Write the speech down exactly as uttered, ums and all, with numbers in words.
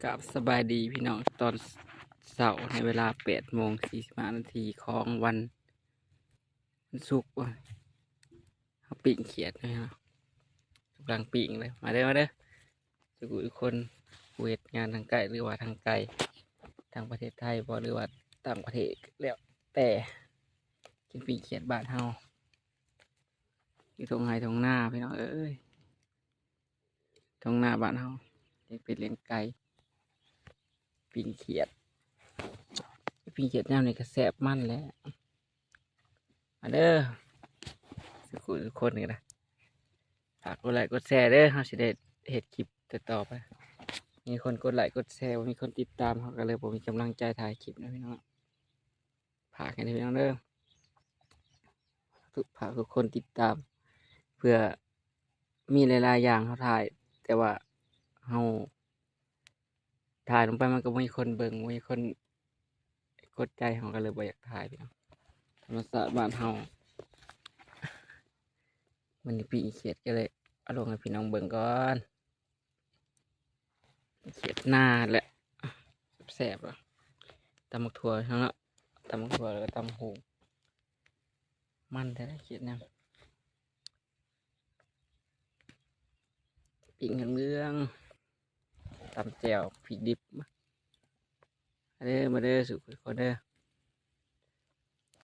กราบสบายดีพี่น้อง ตอนเช้าในเวลาแปดโมงสี่สิบห้านาทีของวัน วันศุกร์ว่ะ เฮาปิ้งเขียดนะฮะ กำลังปิ้งเลย มาเด้อ มาเด้อ ทุกคน ผู้เฮ็ดงานทางไกลหรือว่าทางไกล ทางประเทศไทยบ่ หรือว่าต่างประเทศ แล้วแต่ กินปิ้งเขียดบ้านเฮา อยู่ท่งไฮ่ท่งนาพี่น้องเอ้ย ท่งนาบ้านเฮา เลี้ยงเป็ดเลี้ยงไก่ ปิ้งเขียด ปิ้งเขียดยามนี้ก็แซ่บมันแหละ มาเด้อ สุขุทุกคนนี่นะ ฝากกดไลค์กดแชร์เด้อ เฮาสิได้เฮ็ดคลิปต่อๆไป มีคนกดไลค์กดแชร์ บ่มีคนติดตาม เฮาก็เลยบ่มีกำลังใจถ่ายคลิปนะพี่น้อง ฝากให้พี่น้องเด้อ ทุก ฝากทุกคนติดตาม เพื่อมีหลายๆอย่างเฮาถ่าย แต่ว่าเฮาถ่ายลงไปมันก็บ่มีคนเบิ่ง บ่มีคนกดใจ เฮาก็เลยบ่อยากถ่ายพี่น้อง ธรรมชาติบ้านเฮา มื้อนี้ปิ้งเขียดก็เลยเอาลงให้พี่น้องเบิ่งก่อน เขียดนาแหละ แซ่บๆอะ ตำบักถั่วเนาะ ตำบักถั่วแล้วก็ตำบักหุ่ง มันแท้ๆ เขียดเนี่ย ปิ้งเหลืองๆ ตำแจ่วพริกดิบ มาเด้อ มาเด้อ สุขุทุกคนเด้อ